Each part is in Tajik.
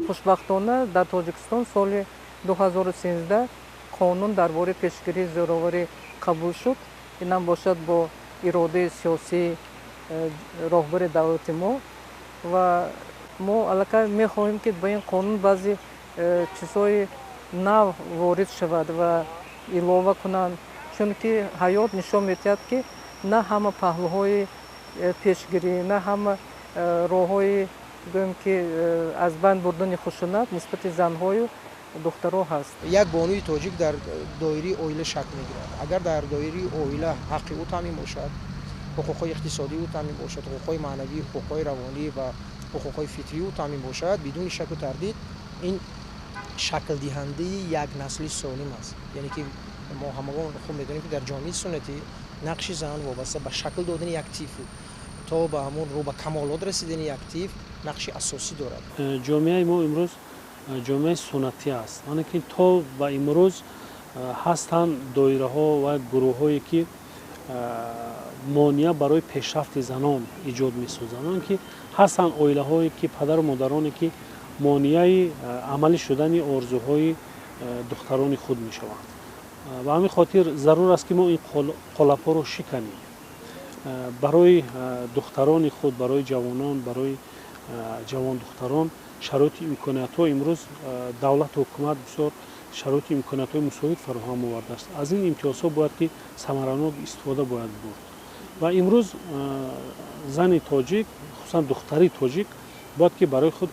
Хушбахтона дар Тоҷикистон соли 2013 қонун дар бораи пешгирии зӯроварӣ қабул шуд. Инам бошад бо иродаи сиёсии роҳбари давлати мо, ва мо аллакай мехоҳем, ки ба ин қонун баъзе чизҳои нав ворид шавад ва илова кунанд, чунки ҳаёт нишон медиҳад, ки на ҳама паҳлӯҳои пешгирӣ, на ҳама роҳҳои гӯем ки аз банд бурдани хушунат нисбати занҳою духтаро ҳаст. Як бонуи тоҷик дар доираи оила шакл мегирад. Агар дар доираи оила ҳаққи ӯ таъмин бошад, ҳуқуқҳои иқтисодии ӯ таъмин бошад, ҳуқуқҳои маънавӣ, ҳуқуқҳои равонӣ ва ҳуқуқҳои фитрии ӯ таъмин бошад, бидуни шаку тардид ин шаклдиҳандаи як насли солим аст. Яъне ки мо ҳамагон хуб медонем, ки дар ҷомеаи суннатӣ нақши зан вобаста ба шакл додани як тифл то ба ҳамон рӯ ба камолот расидани як тифл нақши асосӣ дорад. Ҷомеаи мо имрӯз ҷомеаи суннатӣ аст, яъне ки то ба имрӯз ҳастанд доираҳо ва гурӯҳҳое, ки монеа барои пешрафти занон эҷод месозанд, он ки ҳастанд оилаҳое, ки падару модароне, ки монеаи амалӣ шудани орзуҳои духтарони худ мешаванд. Ба ҳамин хотир зарур аст, ки мо ин қолабҳоро шиканем барои духтарони худ, барои ҷавонон, барои ҷавондухтарон шароити имкониятҳо. Имрӯз давлату ҳукумат бисёр шароити имкониятҳои мусоид фароҳам овардааст. Аз ин имтиёзҳо бояд ки самаранок истифода бояд бурд. Ва имрӯз зани тоҷик, хусусан духтари тоҷик, бояд ки барои худ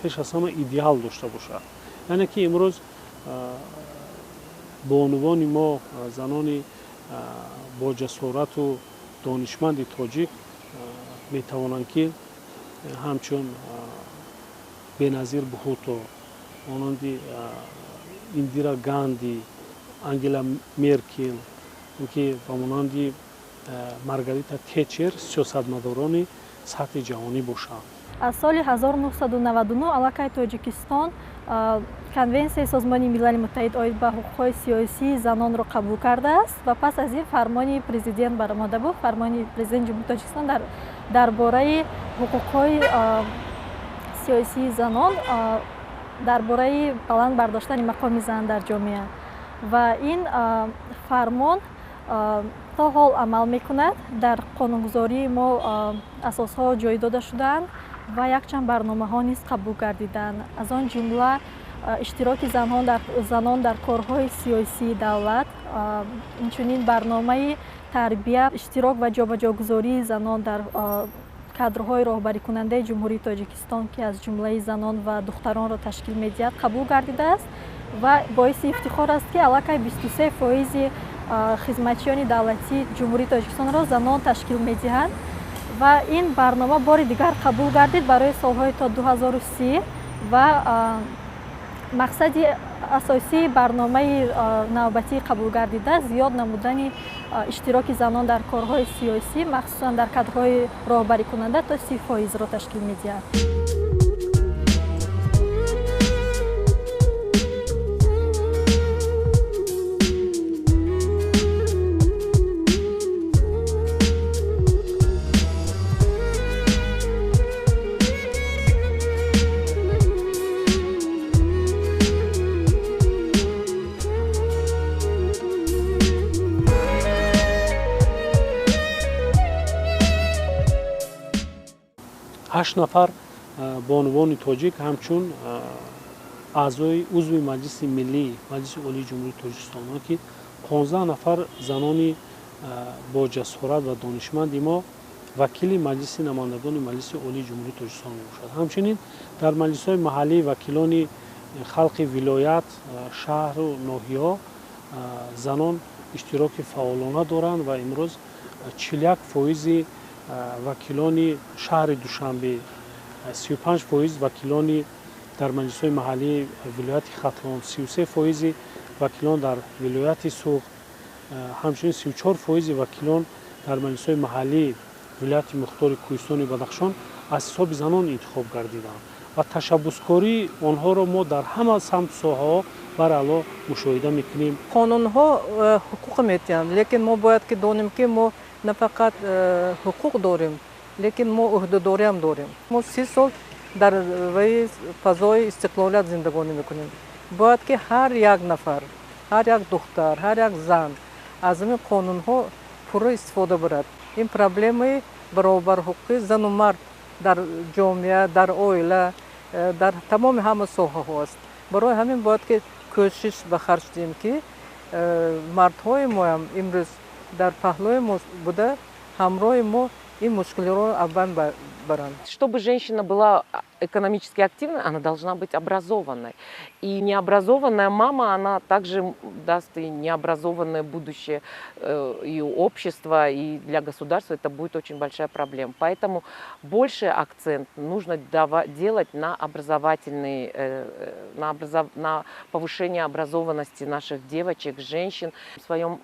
пеш аз ҳама идеал дошта бошад. Яъне ки имрӯз бонувони мо, занони боҷасорату донишманди тоҷик метавонанд, ки ҳамчун Беназир Бҳутто, монанди Индира Ганди, Ангела Меркел, ки ба монанди Маргарита Тетчер сиёсатмадорони сатҳи ҷаҳонӣ бошанд. Аз соли 1999 аллакай Тоҷикистон Конвенсияи Созмони Милали Муттаҳид оид ба ҳуқуқҳои сиёсии занонро қабул кардааст ва пас аз ин фармони президент баромада буд, фармони президенти Ҷумҳурии Тоҷикистон дар бораи ҳуқуқҳои сиёсии занон, дар бораи баланд бардоштани мақоми зан дар ҷомеа. Ва ин фармон то ҳол амал мекунад. Дар қонунгузории мо асосҳо ҷой дода шудаанд ва якчанд барномаҳо низ қабул гардиданд, аз он ҷумла иштироки занон дар корҳои сиёсии давлат, инчунин барномаи тарбия, иштирок ва ҷобаҷогузории занон дар кадрҳои роҳбарикунандаи Ҷумҳурии Тоҷикистон, ки аз ҷумлаи занон ва духтаронро ташкил медиҳад, қабул гардидааст. Ва боиси ифтихор аст, ки аллакай 23 фоизи хизматчиёни давлатии Ҷумҳурии Тоҷикистонро занон ташкил медиҳанд. Ва ин барнома бори дигар қабул гардид барои солҳои то 2030 ва мақсади асосии барномаи навбатии қабулгардида зиёд намудани иштироки занон дар корҳои сиёсӣ, махсусан дар кадрҳои роҳбарикунанда, то 30 фоизро ташкил медиҳад. Ҳашт нафар бонувони тоҷик ҳамчун аъзои узви Маҷлиси Миллӣ, Маҷлиси Олии Ҷумҳурии Тоҷикистон, ки 15 нафар занони боҷасорат ва донишманди мо вакили Маҷлиси Намояндагони Маҷлиси Олии Ҷумҳурии Тоҷикистон мебошад. Ҳамчунин дар маҷлисҳои маҳаллӣ вакилони халқи вилоят, шаҳру ноҳияҳо занон иштироки фаъолона доранд ва имрӯз 41 фоизи вакилони шаҳри Душанбе, 35% вакилони дар маҷлисҳои маҳаллии вилояти Хатлон, 33% вакилон дар вилояти Суғд, ҳамчунин 34% вакилон дар маҷлисҳои маҳаллии вилояти мухтори Кӯҳистони Бадахшон аз ҳисоби занон интихоб гардиданд ва ташаббускории онҳоро мо дар ҳама самту соҳаҳо бараъло мушоҳида мекунем. Қонунҳо ҳуқуқ метиҳанд, лекин мо бояд ки донем, ки мо на фақат ҳуқуқ дорем, лекин мо ӯҳдадориам дорем. Мо 30 сол дар ваи фазои истиқлолият зиндагонӣ мекунем. Бояд ки ҳар як нафар, ҳар як духтар, ҳар як зан аз ҳамин қонунҳо пурра истифода барад. Ин проблемаи баробарҳуқуқии зану мард дар ҷомеа, дар оила, дар тамоми ҳама соҳаҳо аст. Барои ҳамин бояд ки кӯшиш ба харҷ диҳем, ки мардҳои моам имрӯз дар паҳлӯи мо буда, ҳамроҳи мо ин мушкилиро аввал баранд. Чтобы женщина была экономически активной, она должна быть образованной. И необразованная мама, она также даст и необразованное будущее и общества, и для государства это будет очень большая проблема. Поэтому больше акцент нужно делать на образовательный, на повышение образованности наших девочек, женщин. В своем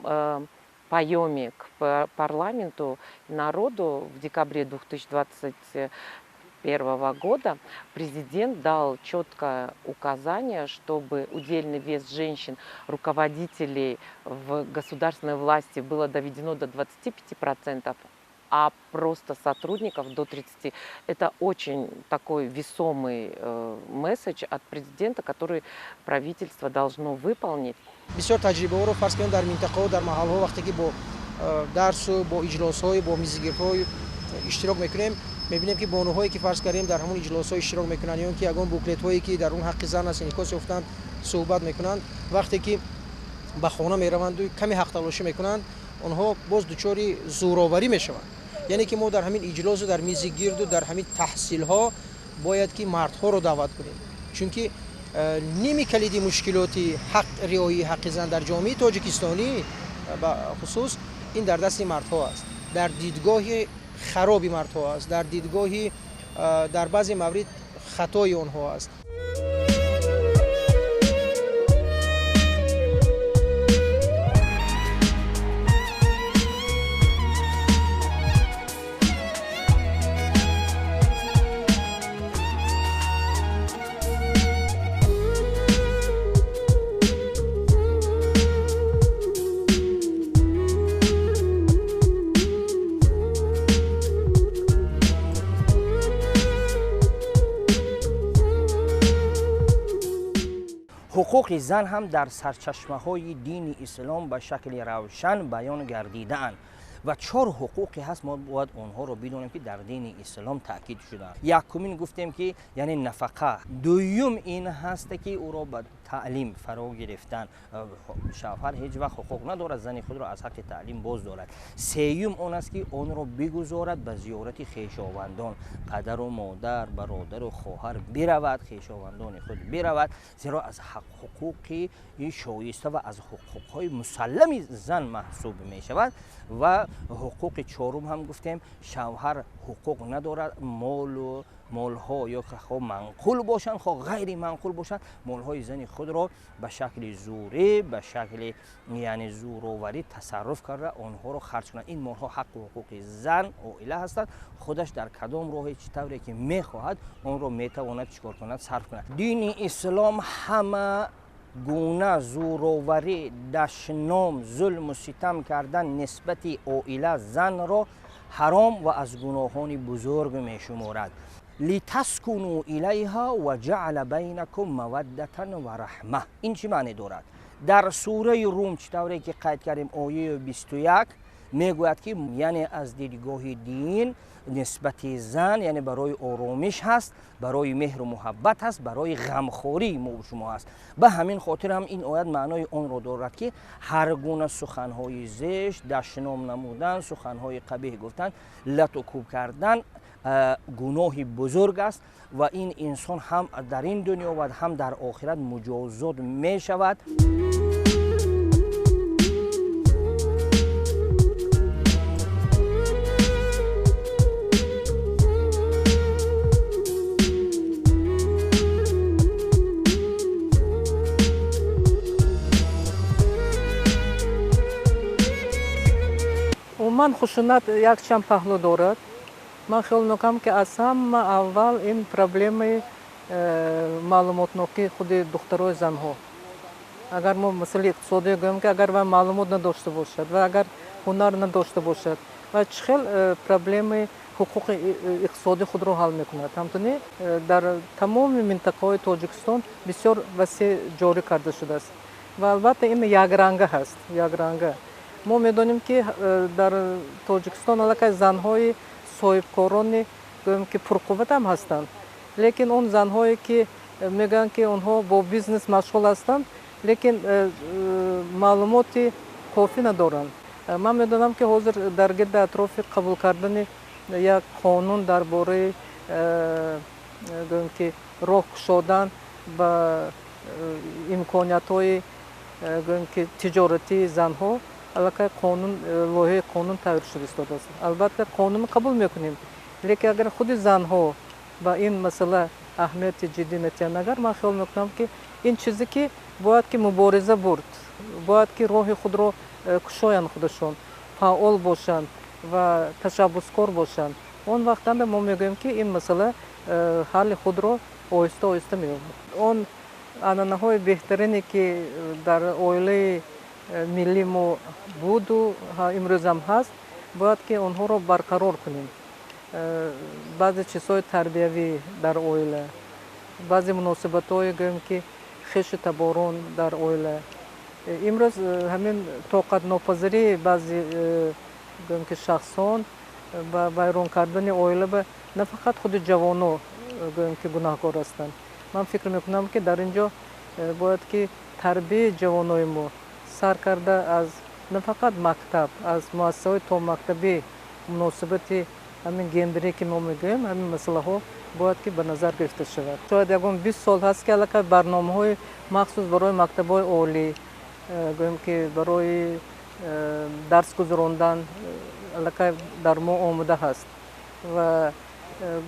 поеме к парламенту, народу в декабре 2021 года президент дал четкое указание, чтобы удельный вес женщин, руководителей в государственной власти было доведено до 25%, а просто сотрудников до 30%. Это очень такой весомый месседж от президента, который правительство должно выполнить. Бисёр таҷрибаҳоро фарз кунем дар минтақаҳо, дар маҳалҳо, вақте ки бо дарсу, бо иҷлосҳо, бо мизгирдҳо иштирок мекунем, мебинем, ки бонуҳое, ки фарз кардем дар ҳамон иҷлосҳо иштирок мекунанд ё ки ягон буклетҳое, ки дар он ҳаққи зан аст инъикос ёфтанд, суҳбат мекунанд, вақте ки ба хона мераванду каме ҳақталошӣ мекунанд, онҳо боз дучори зӯроварӣ мешаванд. Яъне ки мо дар ҳамин иҷлосу, дар мизи гирду, дар ҳамин таҳсилҳо бояд ки мардҳоро даъват кунем, чунки ними калиди мушкилоти ҳақ риоии ҳаққи зан дар ҷомеаи тоҷикистонӣ ба хусус ин дар дасти мардҳо аст, дар дидгоҳи хароби мардҳо аст, дар дидгоҳи дар баъзе маврид хатои онҳо аст. Ҳуқуқи зан ҳам дар сарчашмаҳои дини ислом ба шакли равшан баён гардидаанд ва чор ҳуқуқе ҳаст, мо бояд онҳоро бидонем, ки дар дини ислом таъкид шудаанд. Якумин гуфтем, ки яъне нафақа, дуюм ин ҳаст, ки ӯро ба таълим фаро гирифтан, шавҳар ҳеҷ вақт ҳуқуқ надорад зани худро аз ҳаққи таълим боз дорад. Сеюм он аст, ки онро бигузорад ба зиёрати хешовандон, падару модар, бародару хоҳар биравад, хешовандони худ биравад, зеро аз ҳуқуқи шоиста ва аз ҳуқуқҳои мусаллами зан маҳсуб мешавад. Ва ҳуқуқи чорум ҳам гуфтем, шавҳар ҳуқуқ надорад молу молҳо ё хо манқул бошанд, хо ғайри манқул бошанд, молҳои зани худро ба шакли зӯрӣ, ба шакли яъне зӯроварӣ тасарруф карда онҳоро харҷ кунанд. Ин молҳо ҳаққу ҳуқуқи зан, оила ҳастанд. Худаш дар кадом роҳе, чӣ тавре ки мехоҳад, онро метавонад чӣ кор кунад, сарф кунад. Дини ислом ҳама гуна зӯроварӣ, дашном, зулму ситам кардан нисбати оила, занро ҳаром ва аз гуноҳони бузург мешуморад. Литаскуну илайҳа ва ҷаъала байнакум маваддатан ва раҳма. Ин чӣ маъне дорад? Дар сураи Рум, чӣ тавре ки қайд кардем, ояи 21 мегӯяд, ки яъне аз дидгоҳи дин нисбати зан, яъне барои оромиш ҳаст, барои меҳру муҳаббат ҳаст, барои ғамхории мо шумо ҳаст. Ба ҳамин хотир ҳам ин оят маънои онро дорад, ки ҳар гуна суханҳои зишт, дашном намудан, суханҳои қабеҳ гуфтан, лату кӯб кардан гуноҳи бузург аст ва ин инсон ҳам дар ин дунё ва ҳам дар охират муҷозот мешавад. Умуман хушунат якчанд паҳлӯ дорад. Ман хиёл мекунам, ки аз ҳама аввал ин проблемаи маълумотнокии худи духтарои занҳо. Агар мо масъалаи иқтисодӣ гӯем, ки агар вай маълумот надошта бошад ва агар ҳунар надошта бошад, ва чӣ хел проблемаи ҳуқуқи иқтисодии худро ҳал мекунад? Ҳамтуни дар тамоми минтақаҳои Тоҷикистон бисёр васеъ ҷорӣ карда шудааст ва албатта ин якранга ҳаст, якранга. Мо медонем, ки дар Тоҷикистон аллакай занҳои соҳибкорони, гӯем ки, пурқувватам ҳастанд, лекин он занҳое ки мегӯянд, ки онҳо бо бизнес машғул ҳастанд, лекин маълумоти кофӣ надоранд. Ман медонам, ки ҳозир дар гирди атрофи қабул кардани як қонун дар бораи, гӯем ки, роҳ кушодан ба имкониятҳои, гӯем ки, тиҷоратии занҳо, аллакай қонун, лоиҳаи қонун тайёр шуда истодааст. Албатта, қонунро қабул мекунем, лекин агар худи занҳо ба ин масъала аҳамияти ҷиддӣ натиҳанд, агар, ман хиёл мекунам, ки ин чизе ки бояд ки мубориза бурд, бояд ки роҳи худро кушоянд, худашон фаъол бошанд ва ташаббускор бошанд, он вақтанда мо мегӯем, ки ин масъала ҳалли худро оҳиста оҳиста меёбад. Он анъанаҳои беҳтарине, ки дар оилаи миллии мо буду имрӯзам ҳаст, бояд ки онҳоро барқарор кунем. Баъзе чизҳои тарбиявӣ дар оила, баъзе муносибатҳое, гӯем ки, хешу таборон дар оила. Имрӯз ҳамин тоқатнопазирии баъзе, гӯем ки, шахсон ба вайрон кардани оила ба на фақат худи ҷавоно, гӯем ки, гунаҳкор ҳастанд. Ман фикр мекунам, ки дар ин ҷо бояд ки тарбияи ҷавонои мо сар карда аз на фақат мактаб, аз муассисаҳои томактабӣ, муносибати ҳамин гендерӣ, ки мо мегӯем, ҳамин масъалаҳо бояд ки ба назар гирифта шавад. Шояд ягон 20 сол ҳаст, ки аллакай барномаҳои махсус барои мактабҳои олӣ, гӯем ки, барои дарс гузарондан аллакай дар мо омода ҳаст ва,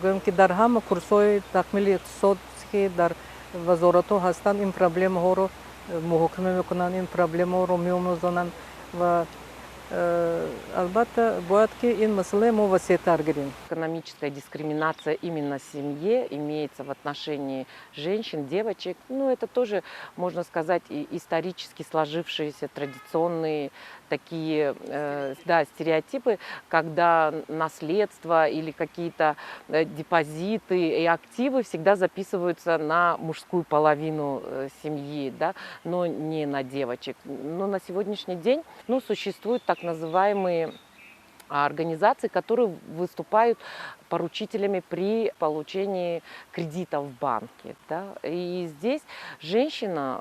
гӯем ки, дар ҳама курсҳои такмили иқтисод, ки дар вазоратҳо ҳастанд, ин проблемаҳоро муҳокима мекунанд, ин проблемаҳоро меомӯзонанд ва албатта бояд ки ин масъалаи мо васеътар гирем. Экономическая дискриминация именно в семье имеется в отношении женщин, девочек. Ну, это тоже, можно сказать, и исторически сложившиеся традиционные такие да, стереотипы, когда наследство или какие-то депозиты и активы всегда записываются на мужскую половину семьи, да, но не на девочек. Но на сегодняшний день, ну, существуют так называемые организации, которые выступают поручителями при получении кредита в банке. Да? И здесь женщина,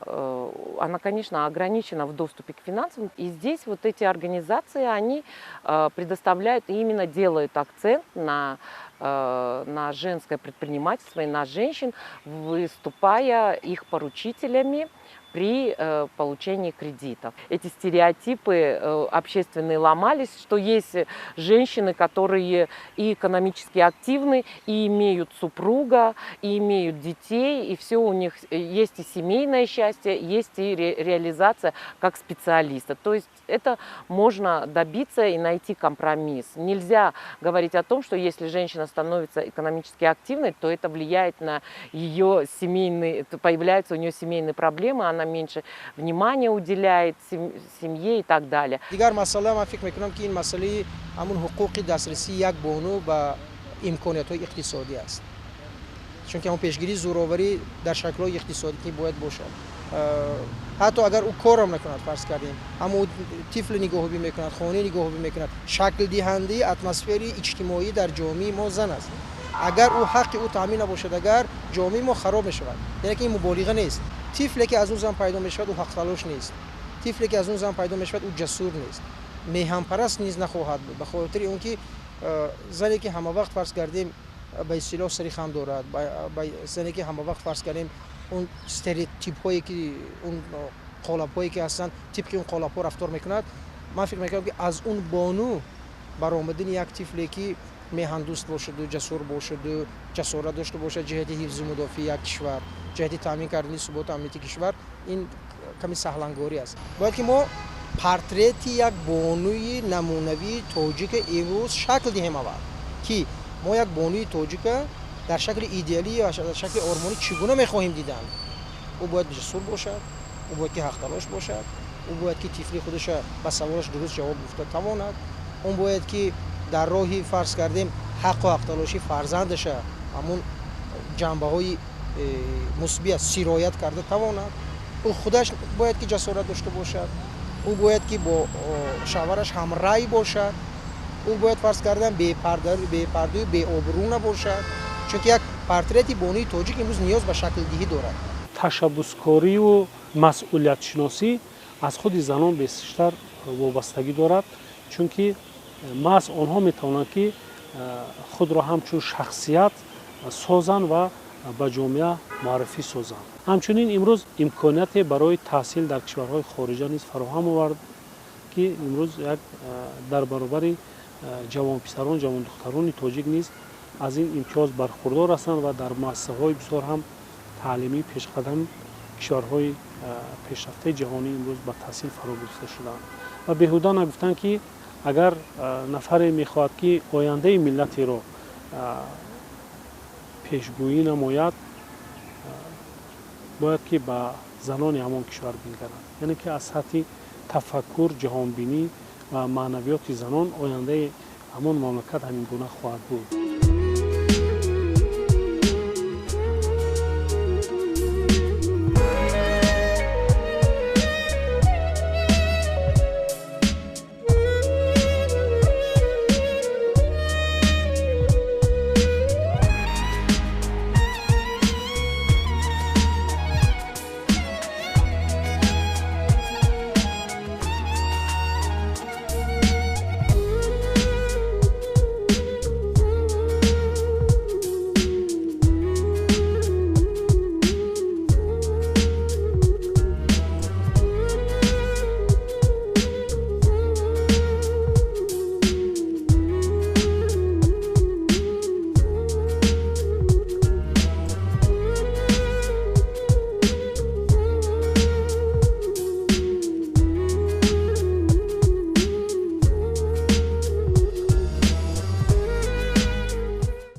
она, конечно, ограничена в доступе к финансам. И здесь вот эти организации, они предоставляют и именно делают акцент на женское предпринимательство и на женщин, выступая их поручителями при получении кредитов. Эти стереотипы общественные ломались, что есть женщины, которые и экономически активны, и имеют супруга, и имеют детей, и все у них есть, и семейное счастье, есть и реализация как специалиста. То есть это можно добиться и найти компромисс. Нельзя говорить о том, что если женщина становится экономически активной, то это влияет на ее семейные, появляются у нее семейные проблемы, она меньше внимания уделяет семье и так далее. Дигар масъала, ман фикр мекунам, ки ин масъалаи ҳамун ҳуқуқи дастрасии як бону ба имкониятҳои иқтисодӣ аст, чунки ҳамон пешгирии зӯроварӣ дар шаклҳои иқтисодӣ ки бояд бошад, ҳатто агар ӯ корам накунад, фарз кардем, аммо ӯ тифли нигоҳубӣ мекунад, хонаи нигоҳубӣ мекунад, шаклдиҳандаи атмосфери иҷтимоӣ дар ҷомеаи мо зан аст. Агар ӯ ҳаққи ӯ таъмин набошад, агар ҷомеаи мо хароб мешавад. Яъне ки ин муболиға нест. Тифле ки аз он зан пайдо мешавад, ӯ ҳақталош нест. Тифле ки аз он зан пайдо мешавад, ӯ ҷасур нест, меҳанпараст низ нахоҳад буд, ба хотири он ки зане ки ҳама вақт, фарз кардем, ба истилоҳ сари хам дорад, зане ки ҳама вақт, фарз кардем, он стереотипҳое ки, он қолабҳое ки ҳастанд, тибқи он қолабҳо рафтор мекунад, ман фикр мекунам, ки аз он бону баромадани як тифле ки меҳандӯст бошаду ҷасур бошаду ҷасорат дошта бошад ҷиҳати ҳифзу мудофиаи як кишвар, ҷиҳати таъмин кардани суботу амнияти кишвар, ин ками саҳлангорӣ аст. Бояд ки мо Портрети як бонуи намунавии тоҷика имрӯз шакл диҳем аввал, ки мо як бонуи тоҷика дар шакли идеалӣ ва дар шакли ормонӣ чӣ гуна мехоҳем дидан. Ӯ бояд ҷасур бошад, ӯ бояд ки ҳақталош бошад, ӯ бояд ки тифли худаша ба саволаш дуруст ҷавоб гуфта тавонад, он бояд ки дар роҳи фарз кардем ҳаққу ҳақталошӣ фарзандаша ҳамун ҷанбаҳои мусбия сироят карда тавонад. Ӯ худаш бояд ки ҷасорат дошта бошад, ӯ бояд ки бо шавҳараш ҳамрай бошад, ӯ бояд фарз кардан бепардаю беобрӯ набошад, чунки як портрети бонуи тоҷик имрӯз ниёз ба шаклдиҳӣ дорад. Ташаббускорию масъулиятшиносӣ аз худи занон бештар вобастагӣ дорад, чунки маҳз онҳо метавонанд ки худро ҳамчун шахсият созанд ва ба ҷомеа муаррифӣ созанд. Ҳамчунин имрӯз имконияте барои таҳсил дар кишварҳои хориҷа низ фароҳам овард, ки имрӯз як дар баробари ҷавонписарон, ҷавондухтарони тоҷик низ аз ин имтиёз бархурдор ҳастанд ва дар муассисаҳои бисёр ҳам таълимии пешқадам кишварҳои пешрафтаи ҷаҳонӣ имрӯз ба таҳсил фаро гирифта шудаанд. Ва беҳуда нагуфтанд, ки агар нафаре мехоҳад, ки ояндаи миллатеро пешгӯӣ намояд, бояд ки ба занони ҳамон кишвар бингарад, яъне ки аз сатҳи тафаккур, ҷаҳонбинӣ ва маънавиёти занон ояндаи ҳамон мамлакат ҳамин гуна хоҳад буд.